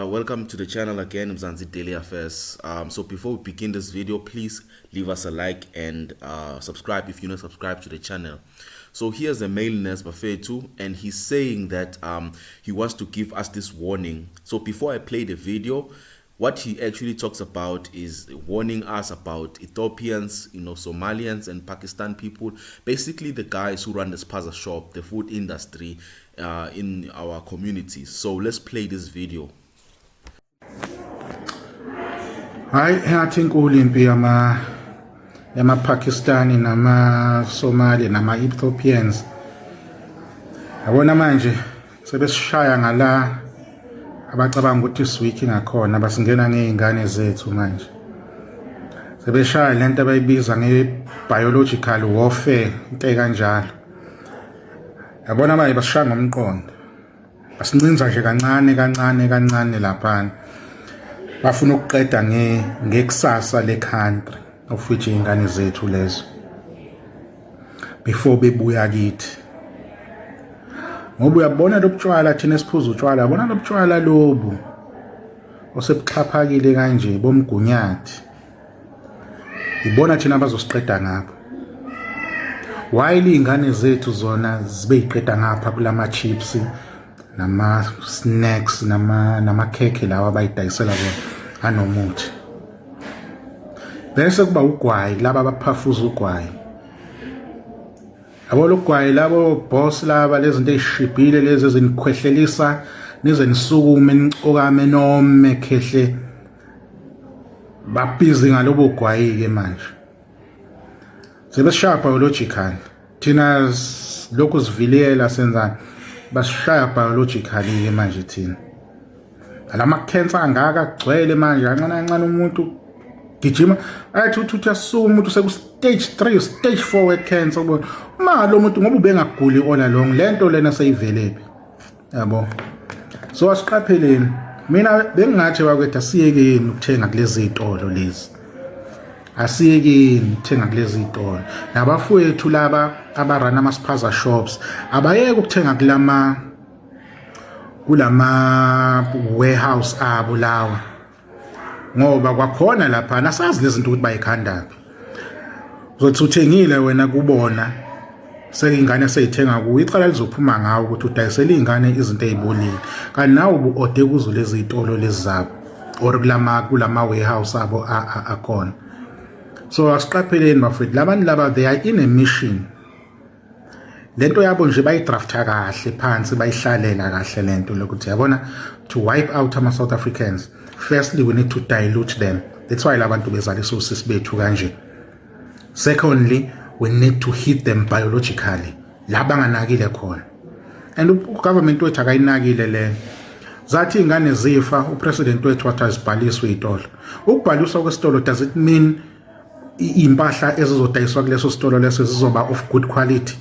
Welcome to the channel again, Mzansi Daily Affairs. So before we begin this video, please leave us a like and subscribe if you're not subscribed to the channel. So here's a male nurse, Bafethu, and he's saying that he wants to give us this warning. So before I play the video, what he actually talks about is warning us about Ethiopians, you know, Somalians and Pakistan people, basically the guys who run the spaza shop, the food industry in our communities. So let's play this video. Hayi, engathi inkulu impi yama Pakistani nama Somali nama Ethiopians. Yabona manje sebesishaya ngala abacabanga ukuthi si-weak ngakhona, basingena ngezingane zethu manje. Sebeshaya lento abayibiza nge-biological warfare, into kanjalo. Yabona manje basishaya ngomqondo. Basincinza nje kancane kancane kancane laphana. Bafuna ukuqeda ngekusasa le country, of which ingane zethu lezo, before bebuya kithi, ngoba uyabona lobutshwala thina esiphuza utshwala, yabona lobutshwala lobu osebuxhaphakile kanje bomgunyathi, ibona thina abazosiqeda ngapho, while iy'ngane zethu zona zibe yiqeda ngapha kulama chips nama snacks namakhekhe lawa abayidayisela bona anomuthi, bese kuba ugwayi laba abaphafuza ugwayi, yabo lugwayi labo boss laba, lezi zinto ezishibhile lezi ezinikhwehlelisa nize nisukume nicokame nome khehle, babhizi ngalobo gwayi ke manje. Sebesishaya biological, thina lokhu siviliyela senzani, basishaya biologically ke manje thina. Alama cancer angaka agcwele manje, kancane kancane umuntu gijima athi uthi uyasuka umuntu seku stage 3, stage 4 we cancer, ubona uma lo muntu ngoba ubengaguli all along, lento lena seyivelephi, yabo. So asiqapheleni. Mina bengingathi bakwethu, asiyekeni ukuthenga kulezi zitolo lezi, asiyekeni ukuthenga kulezi zitolo, nabafowethu laba aba-run ama-spaza shops abayeke ukuthenga kulama warehouse abo lawa, ngoba kwakhona lapha asazi lezi zinto ukuthi bayikhandaphi. Uzothi uthengile wena kubona, sekingane seyithenga kuyo, icala lizophuma ngawo ukuthi udayisela iy'ngane izinto ey'bolile, kanti nawe ubu-ode kuzo lezi y'tolo lezi zabo or kulama warehouse abo akhona. So asiqapheleni bafethu, labantu laba, they are in a mission. Lento yabo nje bayidrafta kahle phansi, bayihlalela kahle lento lokuthi, yabona, to wipe out ama South Africans, firstly we need to dilute them. That's why labantu bezalisa osisi bethu kanje. Secondly, we need to hit them biologically la banganakile khona, and ugovernment wethu akayinakile le. Zathi ingane zifa, upresident wethu wathi azibhaliswe izitolo. Ukubhaliswa kwesitolo, does it mean impahla ezizodayiswa kuleso sitolo leso zizoba of good quality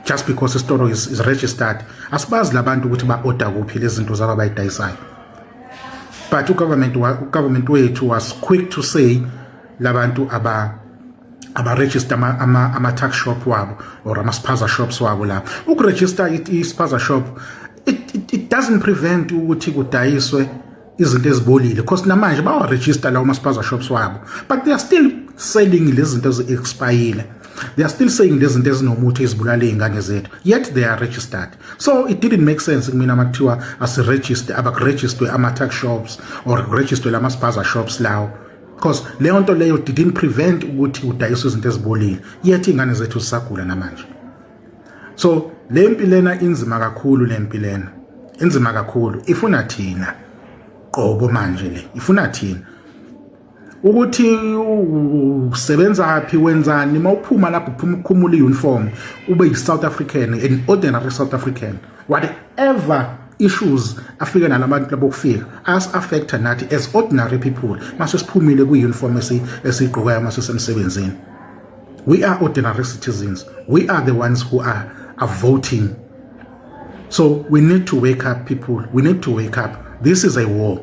just because isitolo is registered? Asibazi labantu ukuthi ba-order kuphi lezi zinto zabo abayidayisayo, but ugovernment wethu was quick to say labantu aba-register ama tuck shop wabo or ama spaza shops wabo lapho. Ukuregister i-spaza shop, it doesn't prevent ukuthi kudayiswe izinto ezibolile, because namanje bawa-register lawo ma-spaza shops wabo, but they are still selling lezi zinto ezi-expire, they are still saying lezi zinto ezinomuthi ezibulala iy'ngane zethu, yet they are registered. So it didn't make sense kumina uma kuthiwa asiregister, abakurejistwe ama-tuck shops or kurejistwe lama-spaza shops lawo, because leyo nto leyo didn't prevent ukuthi udayiswe izinto ezibolile, yet iy'ngane zethu zisagula namanje. So le mpi lena inzima kakhulu, le mpi lena inzima kakhulu, ifuna thina qobo manje, le ifuna thina ukuthi usebenza phi, wenzani. Mawuphuma lapho, uphuma ukhumula iuniform, ube yi-South African, an ordinary South African. Whatever issues afike nalabantu labokufika as affecta nathi as ordinary people mase siphumile kwi-uniform esiyigqokayo mase semsebenzini. We are ordinary citizens, we are the ones who are voting. So we need to wake up, people, we need to wake up. This is a war.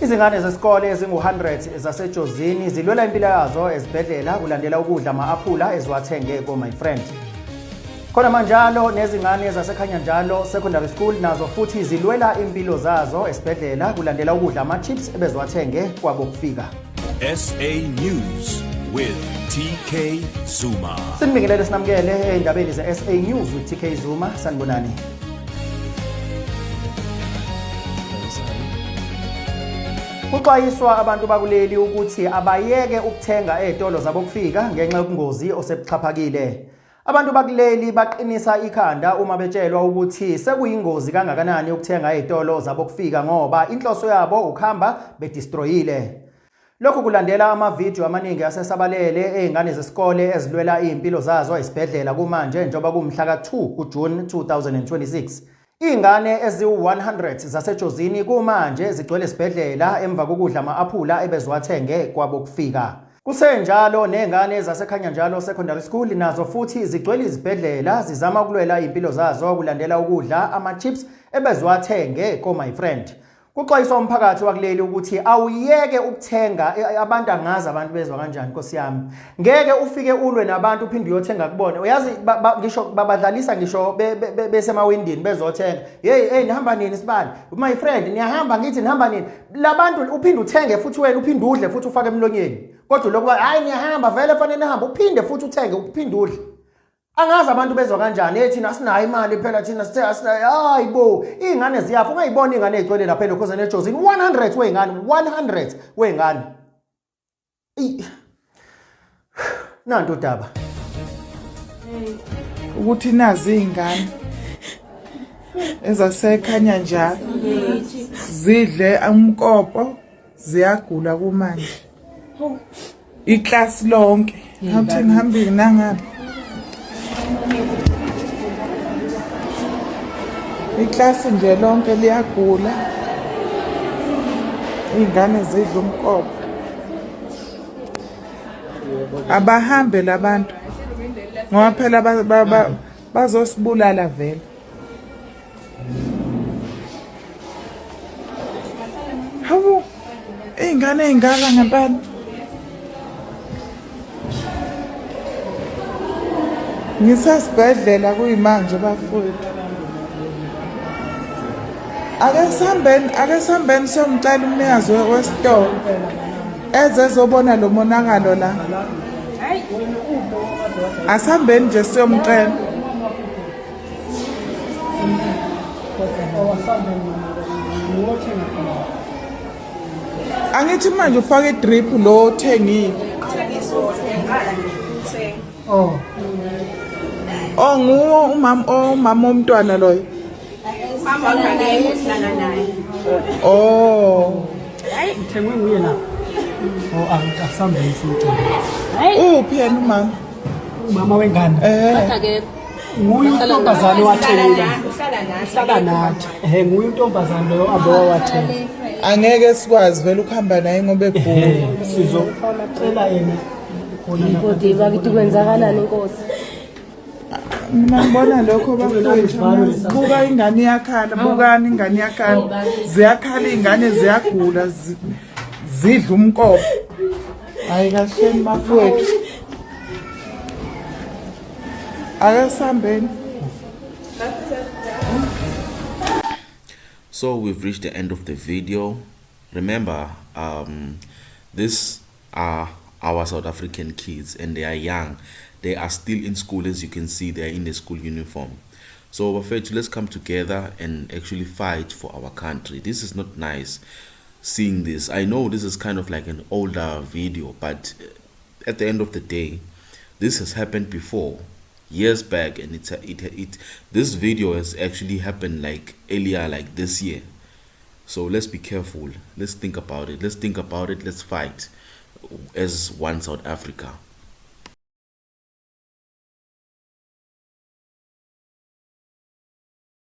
Izingane zesikole ezingu-100 zaseJozini zilwela impilo yazo ezibhedlela kulandela ukudla ama-aphula eziwathenge ko-My Friend. Khona manjalo nezingane zaseKhanyanjalo Secondary School nazo futhi zilwela impilo zazo esibhedlela kulandela ukudla ama-chips ebeziwathenge kwabo kufika. SA News with TK Zuma. Sinibingelele sinamukele ey'ndabeni ze-SA News with TK Zuma. Sanibonani. Kuxwayiswa abantu bakuleli ukuthi abayeke ukuthenga ey'tolo zabokufika ngenxa yobungozi osebuxhaphakile. Abantu bakuleli baqinisa ikhanda uma betshelwa ukuthi sekuyingozi kangakanani ukuthenga ey'tolo zabokufika ngoba inhloso yabo ukuhamba bedistroyile. Lokhu kulandela amavidiyo amaningi asesabalele ey'ngane zesikole ezilwela iy'mpilo zazo esibhedlela kumanje njengoba kumhla ka-2 kuJune 2026. Iy'ngane eziwu-100 zaseJozini kumanje zigcwele esibhedlela emva kokudla ama-aphula ebeziwathenge kwabokufika. Kusenjalo ney'ngane zaseKhanyanjalo Secondary School nazo futhi zigcwele izibhedlela zizama ukulwela iy'mpilo zazo kulandela ukudla ama-chips ebeziwathenge ko-My Friend. Kuxwayiswa umphakathi wakuleli ukuthi awuyeke ukuthenga abantu, angazi abantu bezwa kanjani Nkosi yami. Ngeke ufike ulwe nabantu uphinde uyothenga kubona. Uyazi ngisho babadlalisa ngisho besemawindini bezothenga. Hey hey, nihamba nini sibali? My friend, niyahamba ngithi nihamba nini? Labantu uphinde uthenge futhi wena uphinde udle futhi ufake emlonyeni. Kodwa lokhu hayi niyahamba vele fanele nihambe uphinde futhi uthenge uphinde udle. Angazi abantu bezwa kanjani, hey thina asinayo imali phela, thina sithe asinayo. Hayi bo, iy'ngane ziyafa. Ungayibona iy'ngane ey'gcwele lapha elokhuzana eJozini, 100 wey'ngane, 100 wey'ngane. Nantu udaba ukuthi nazi iy'ngane ezasekhanya njalo zidle umkopo, ziyagula kumanje iklasi lonke. Ngathi ngihambile nangabe iklasi nje lonke liyagula, iy'ngane zidla umkopo. Abahambe labantu ngoba phela bazosibulala vele. Hawu, iy'ngane ey'ngaka ngempela. Ngisesibhedlela kuyimanje bafowethu. Ake sihambeni, ake sihambeni siyomcela umnikazi wesitolo eze ezobona lo monakalo la. Asihambeni nje siyomcela. Angithi manje ufake idrip lo othengile. Oh. Oh, nguwo umama, oh, umama womntwana loyo. Mama wakhe uhlala naye. Oh. Uthengwe nguye la. Oh, akusambe isicelo. Uphi yena umama? Umama wengane. Eh. Nguye untombazane owathengile. Uhlala nathi. Uhlala nathi. Ehe, nguye untombazane loyo abowathenga. Angeke sikwazi vele ukuhamba naye ngoba egula. Ehe, sizocela yena khona lapha. Kodwa bakithi kwenzakalani inkosi? Mina ngibona lokho bafowethu. Buka ingane iyakhala, bukani ingane iyakhala. Ziyakhala iy'ngane, ziyagula, zidla umkopo. Hayi kahleni bafowethu. Ake sihambeni. So we've reached the end of the video. Remember, these are our South African kids and they are young. They are still in school. As you can see, they are in the school uniform. So bafethu, let's come together and actually fight for our country. This is not nice seeing this. I know this is kind of like an older video, but at the end of the day, this has happened before, years back, and this video has actually happened like earlier, like this year. So let's be careful. Let's think about it. Let's think about it. Let's fight as one South Africa.